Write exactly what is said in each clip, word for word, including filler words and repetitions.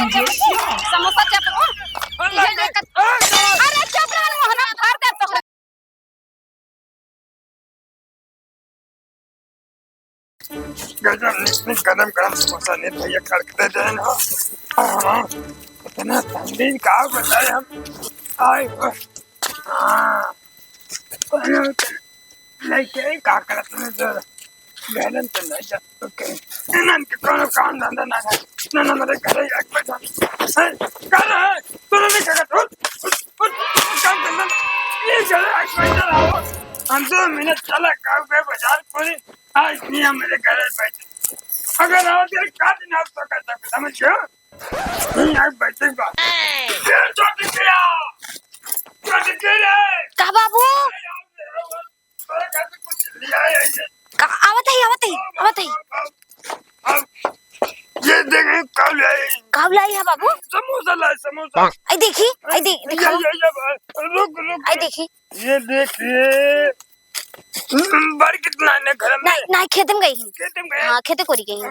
समोसा चप, ये लेकर, अरे चुप रह, मोहना भर दे तो। गरम, गरम, गरम समोसा ने भैया खड़क दे दे ना। हाँ, इतना ठंडी का बताए हम। आए, हाँ। लइके का करत में जो गहलन तो नहीं जा। ओके। इनन के कोनो काम धंधा ना है। ना, ना, मेरे घरे एक पैसा। हैं? कर रहा है। तूने नहीं कहा, उठ, उठ, उठ, काम धंधा। ये घरे एक पैसा रहा। हम दो मिनट चला गाँव के बाजार पूरी। आज नहीं हम मेरे घरे बैठे। अगर आओ तेरे काट ना तो कर सकते, समझ गया? नहीं, आज बैठे बा। ये छोटी किया। छोटी की रे। का बाबू? का, आवत है, आवत है, आवत है। अब ये देख, काव लाई। काव लाई है बाबू? समोसा लाई, समोसा। आई देखी, आई दे-, ये, दिखाओ। ये, ये, रुक, रुक, आई रुक। देखी। ये देखिए, बड़ कितना है घर में? नहीं, नहीं, खेते में गई है। खेते में गए? हाँ, खेते कोरी गई है।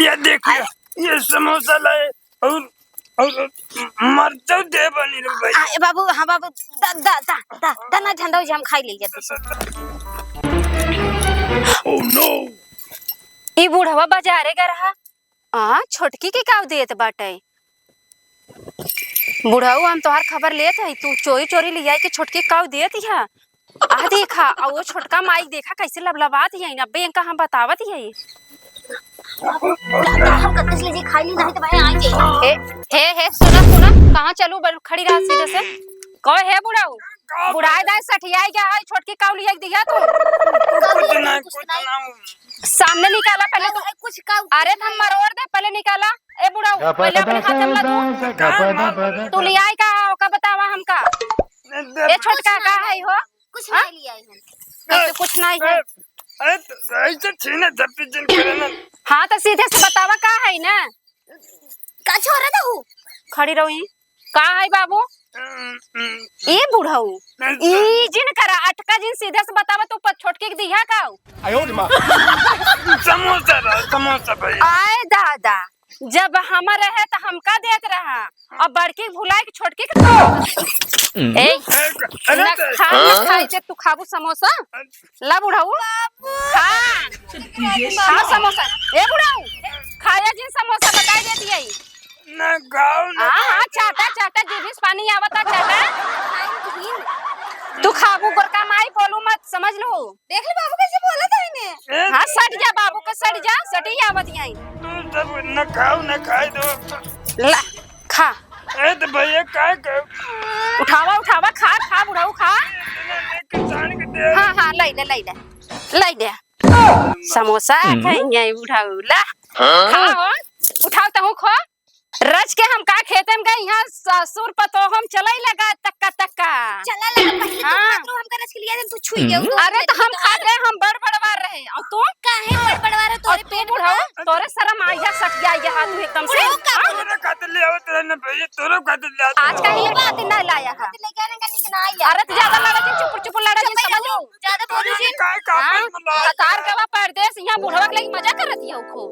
ये देखिए, अरे। ये समोसा लाए और, और मरचा दे बनी रे भाई। आ, ए बाबू, हाँ बाबू, दा, दा, दा, दा, दा ना झंडा उजे हम खाई ले जल्दी से। Oh no! ई बुढ़वा बाजारे गए रहा। आ, छोटकी के काव देत बाटे? बुढ़ऊ, हम तोहार खबर लेत हई, तू चोरी चोरी लियाई के छोटकी काव देत हिया। आ देखा, आ वो छोटका माई देखा कैसे लबलबात हिया, अब्बे इनका हम बतावत हिया। हम कत्तीस ले जी खाई ली, नहीं तो भाई आई जाई। हे, हे, हे, सुना, सुना, कहाँ चलू, बल खड़ी रहा सीधे से। कहो, हे बुढ़ऊ, बुढ़ाई दाई सठियाई गया है, छोटकी काव लिया दिया तू। कुछ नहीं, कुछ नहीं। सामने निकाला पहले तू। अरे, कुछ काव अरे, तो हम मरोड़ दे, पहले निकाला। ए बुढ़ऊ, पहले अपने हाथ में ला तू। तू लियाई का, ओका बतावा हमका। ए छोटका, का है हो? कुछ हाँ? नहीं लिया है। ऐसे कुछ नहीं है। अरे, अरे, तो ऐसे छीने झपटी जिन करे ना। हाँ, तो सीधे से बतावा का है ना? का छोरा दहू? खड़ी रही। का है बाबू? हम्म, हम्म। ए बुढ़ऊ, नहीं, ई जिन करा, अटका जिन, सीधे से बतावा, तू प-, छोटकी के दिया का? आयो रे माँ। समोसा रहा, समोसा भाई। आए दादा, जब हमर रहे त हमका देत रहा, अब बड़की के भुलाए के छोटकी के तो। ए, अरे, अरे, ना तो खा, ना खाई के तू खाबू समोसा? ला बुढ़ऊ। खा। खा समोसा। ए बुढ़ऊ, खाया जिन समोसा, बताई देती है। ना खाओ, ना हाँ, खाओ। हाँ, चाटा, चाटा, जीभी से पानी आवता, चाटा। तू खाबू गोरका माई, बोलू मत, समझ लो। देख ले बाबू कैसे बोलत है इन्हें। ए, हाँ, सट जा बाबू के, सट जा, सट ही आवत यहीं। तू सब न खाओ, न खाए दो। ला, खा। ए, तो भैया, का कर? उठावा, उठावा, खा, खा, बुढ़ऊ, खा। इतने लेके जान के दे। हाँ, हाँ, लई ले, लई ले, लई ले। समोसा हम्म। खाएंगे बुढ़ऊ, ला। हाँ? खा हो, उठाओ तहूँ खो। रच के हम का खेते में गई, यहाँ ससुर पतोह हम चलई लगा तक्का तक्का। चला लगा, पहले तू हाँ। खात रहो, हमका रच के लिया दे, तू छुई गयो, हम्म। अरे तो हम खात रहे, हम बड़ बड़वार रहे, और तू? काहे बड़ बड़वार रहे, और तोरे तू पेट बुढ़ऊ, में? तोरे शर्म आई है, सट गया ये हाथ एकदम से। बुढ़ऊ का हाँ? बोले? तोरे खातिर ले आवत रहे ना भैया, तोरे खातिर ले आवत आज का रहे। ये बात नहीं लाया है। लेके आने का निक ना आया। अरे तो ज्यादा लड़ा जिन, चुपुर चुपुर लड़ा जिन, चुप समझ लो। ज्यादा बोलू जिन। काहे का हाँ? मतलब? भतार गवा परदेस, यहाँ बुढ़वा के लगी मजा करत हिया खूब।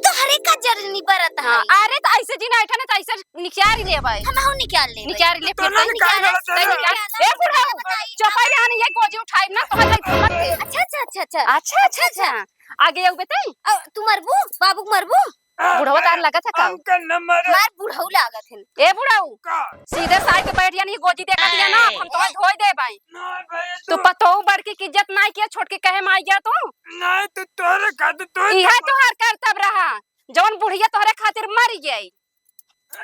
तोहरे का जरनी बरत है। हाँ, अरे तो ऐसे जिन ऐठा ना तो ऐसे निकाल ले भाई। हम हो निकाल ले। निकाल ले तो फिर ना तैं निकाल निकाल ले, गलत है तैं ना। निकाल। ए बुढ़ऊ, बताई। चौपाई ले आने ये गोजी उठाई ना, तोहर लगी समझ के। अच्छा, अच्छा, अच्छा, अच्छा। अच्छा, अच्छा, अच्छा। आगे आऊ बताई? अ, तू मरबू? बाबू के मरबू? बुढ़वा तार लगत है का? हमका न मारे। मार बुढ़ऊ लागत है। ए बुढ़ऊ, का? सीधे साई के बैठ जानी, गोजी देखत है ना, हम तोहर धोई दे भाई। ना भाई, तू तू पतोहू बड़की की इज्जत नाई किया, छोटकी कहे में आई गया तू। नहीं, तू तोहरे खातिर तू इहे तोहार करतब रहा, जौन बुढ़िया तोहरे खातिर मर गई।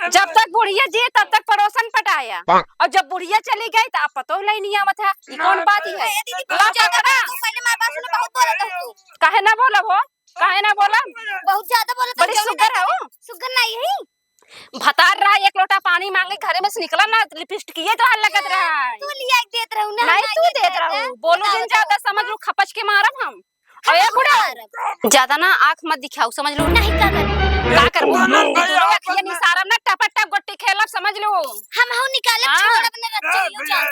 जब तक बुढ़िया जी तब तक पड़ोसन पटाया, और जब बुढ़िया चली गई तो अब पतोह लई नहीं आवत है। ई कौन बात है? ए दीदी, बहुत ज्यादा बोलत हो, पहले हमारे पास में बहुत बोलत हो तू। काहे ना बोलब हो? काहे ना बोलब? बहुत ज्यादा बोलत हो, बड़ी सुग्गर है हो। सुग्गर नहीं है। भतार रहा, एक लोटा पानी मांगे, घरे में से निकला ना, लिपस्टिकिये तोहार लगत रहा। तू लिया के देत रहू ना, नहीं, हम तू देत रहू। बोलू जिन ज्यादा समझ लू, खपच के मारब हम। अरे बुढ़ऊ, ज्यादा ना आँख मत दिखाऊ, समझ लो। नहीं, का करबू? का करबू? दोनों अखिया निसारब ना, टपा टप गोटी खेलब, समझ लो। हम हऊ निकालब, हाँ। छोड़ब ना, रच्चे लो जान।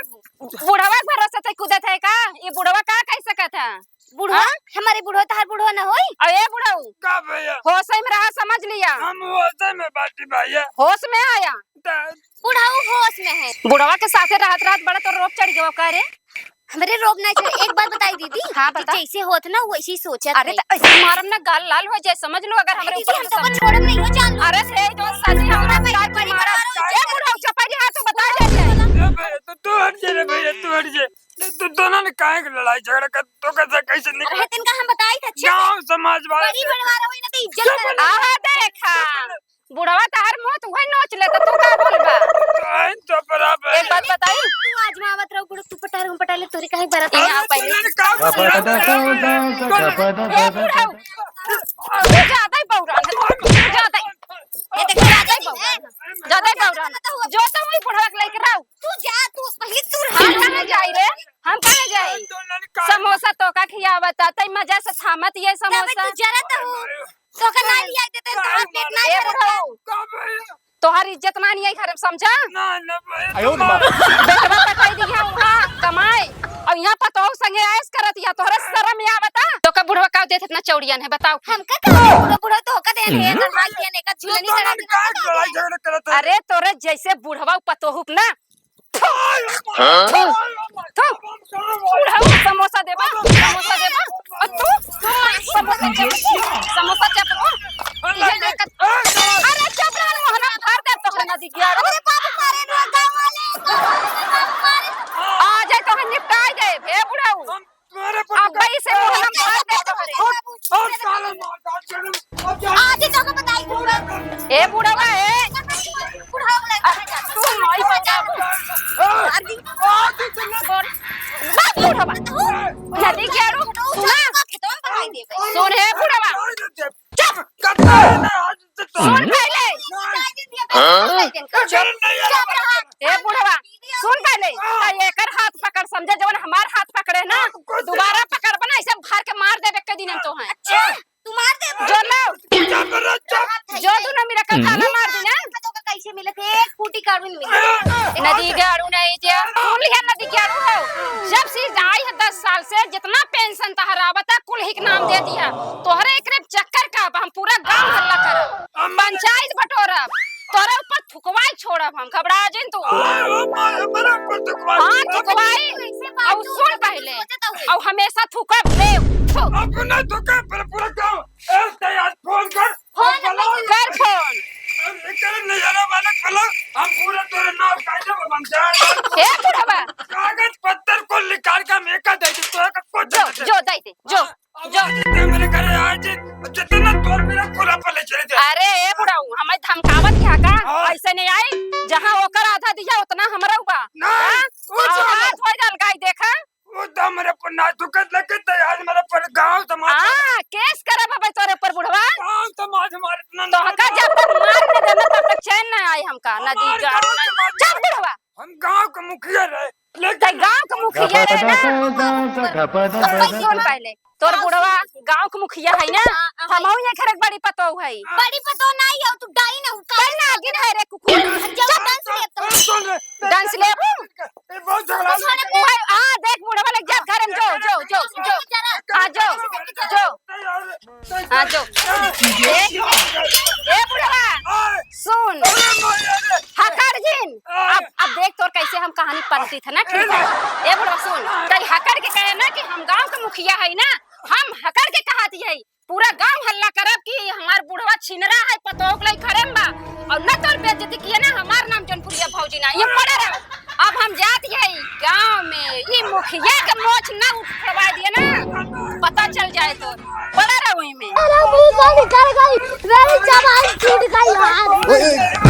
बुढ़वा के भरोसे ते कूदत है का? ये बुढ़वा का कह सकत है? बुढ़वा? हाँ? हमारे बुढ़वा तहार बुढ़वा न होई? अरे बुढ़ऊ, का भैया? होश में रहा, समझ लिया। हम होश में बाटी भैया। होश में आया? त- बुढ़ऊ होश में है। बुढ़वा के साथे रहत रहत बड़ा तो रोब चढ़ गवा का रे? हमरे रोब नहीं चढ़े। एक बात बताई दीदी, हाँ, कि बता। जैसे होत ना वैसे ही सोचत अरे है। त ऐसे मारम ना गाल लाल हो जाए, समझ लो। अगर हमरे अरे दीदी, ऊपर हम से तो समझ छोड़ब नहीं हो, जान लो। अरे से जो सही हमरा हमरा पे प्यार बड़ी मारा। बड़ा ए बुढ़ऊ चपारी हाथ तो बता दे। ए भैया, तो तू हट जा रे भैया, तू हट जा। तू दोनों ने काहे के लड़ाई झगड़ा कर, तो कैसे, कैसे निकला? अरे, तिनका हम बताई था, अच्छे से। गाँव समाज वाला बड़ी बड़वारा होई ना, तो इज्जत चुप कर। रह। आहा, देखा, बुढ़वा तहार मुंह तो वही नोच ले, तो तू का बोलबा? काहे तो बराबर। एक बात बताई? तू आजमावत रहो, बुढ़ऊ, तू पटा रहो, हम पटा ले, तोरे काहे बरत है? अरे, यहाँ पहले। तूने का ए, बुढ़ऊ, तू ज्यादा ही बौरा है, तू ज्यादा ही, ये देख, ज्यादा ही बौरा है, ज्यादा ही बौरा है। जो तो वही बुढ़वा के लेके रहो। तू जा, तू पहले तू हम कहाँ जाई रे? हम कहाँ जाई? समोसा तोका खियावत, तई मजा से थामत ये समोसा। तू जरत हो। तोका ना लिया देते, तो हाथ पेट ना ए भरत। बुढ़ऊ, तोहार इज्जत ना नहीं आई घर में, समझा? ना, ना भाई, आयो रे बाप। बेटवा पटाई दिया वहाँ कमाए, और यहाँ पतोह संगे ऐश करत या, तोहरे शर्म या बता? तोका बुढ़वा का देत इतना चौड़ियन है, बताओ। हमका का? बुढ़वा, बुढ़वा तोका देन है, हम्म। दरवाजे ने का झुलनी तू चढ़ा के का लड़ाई झगड़ा करत है? अरे तोरे जैसे बुढ़वा पतोहुक ना, हाँ? थू। बुढ़ऊ, समोसा देबा? समोसा देबा? और तू? तू समोसा चप-, समोसा चपबो? ये लेकर, अरे चुप रह, मोहना फाड़ दे तोहरे नदी के आरो। अरे बाप मारे रे, गाँव वाले, गाँव वाले, बाप मारे। आ जाए तो हम निपटाई दे, हे बुढ़ऊ। तुम्हारे पर अब भाई से मुंह हम फाड़ दे तोहरे। और, और साला मार डाल के हम, अब जा। आज ही तो को बताई दूंगा। ए बुढ़वा, ए। बुढ़वा बोला, तू माई बचा। हाँ। आज ही, आज ही तो ना। बाप बुढ़वा। नदी के आरो, सुना। सुन हे बुढ़वा। चुप। कत्ता है ना, आज तो सुन पहले। हाँ? चुप रहा। ए बुढ़वा, सुन पहले। तो एकर हाथ पकड़, समझे, जवन हमार हाथ पकड़े ना, दोबारा पकड़बा ना, ऐसे भर के मार देबे एक दिन हम तो हैं। अच्छा, तू मार दे। जो लो। चुप रह, चुप। जो तू ना मेरा कल ताला मार दी ना। कैसे मिले थे? एक फूटी काढ़ू नहीं मिले। नदी गाड़ू नहीं जे। सुन लिया नदी गाड़ू हो। जब से आई है दस साल से, जितना पेंशन तहरा आवता, कुल हिक नाम दे दिया। तोहरे एकरे चक्कर का, अब हम पूरा गांव हल्ला करब। पंचायत बटोरब। तोहरे ऊपर थुकवाई छोड़ब हम, घबरा जिन तू। अरे, ओ माय, हमारे ऊपर थुकवाई। हाँ, थुकवाई। अब सुन पहले। अब हमेशा थुकब, ले, थुक। अब ना थुकब, पर पूरा गांव। ए, ते आज फोन कर। फोन अब बुलाओ। कर फोन। अब एकर नजरा वाला कलर, हम पूरा तोरे नाम काटे में हम जा। ए बुढ़वा। कागज पत्तर को निकाल के हम एका दे दी, तोरे का कुछ जो, नहीं दे। जो, दे दे, जो, अब जो। आज ते मेरे घरे आए थे, जितना तोर मेरा पूरा पले चले थे। अरे ए बुढ़ऊ, हमें धमकावत है का? हाँ। ऐसे नहीं आई, जहाँ ओकर आधा दिया, उतना हमरा बा। ना, हाँ? वो और जो हाथ हो जाल गाय देखा। वो तो हमरे पर ना दुखत लगे तो आज मेरे पर गांव समाज हाँ, केस करब हबै तोरे ऊपर बुढ़वा। गांव समाज हमारे इतना तोहका जब तक मार न देना तब तक चैन न आई हमका, न हमारे दीजा, गांव न समाज चल बुढ़वा। हम गांव के मुखिया रहे, लेकिन तै गांव के मुखिया रहे ना। सुन पहले, तोर बुढ़वा गांव के मुखिया है ना, हाँ, हाँ, हमहू ये घर के बड़ी पतोह है। बड़ी पतोह नहीं हो, तू डाइन हो, काहे नागिन है रे कुकुर? जा डांस ले तो। सुन रे, डांस लेबू? ए, बहुत झगड़ा कुछ होने को है। आ, देख बुढ़वा लग जा घर में, जो, जो, जो, जो। आ, जो, जो। आ, जो। ए, ए बुढ़वा, सुन। हकड़ जिन। अब, अब देख तोर कैसे हम कहानी पलटी थे ना, ठीक है? ए बुढ़वा सुन, तै हकड़ के कहे ना कि हम गांव के मुखिया है ना, हम हकड़ के कहत है। पूरा गांव हल्ला करब कि हमार बुढ़वा छिनरा है, पतोह के लई घरे में बा। और न तोर बेइज्जती किए ना, हमार नाम जौनपुरिया भौजी ना, ये पड़े रहो। अब हम जात यही गांव में, ये मुखिया के मोछ ना उठवा दिए ना, पता चल जाए तो पड़ा रहो इमे। अरे मुंह से निकल गई, मेरी जबान छूट गई यार।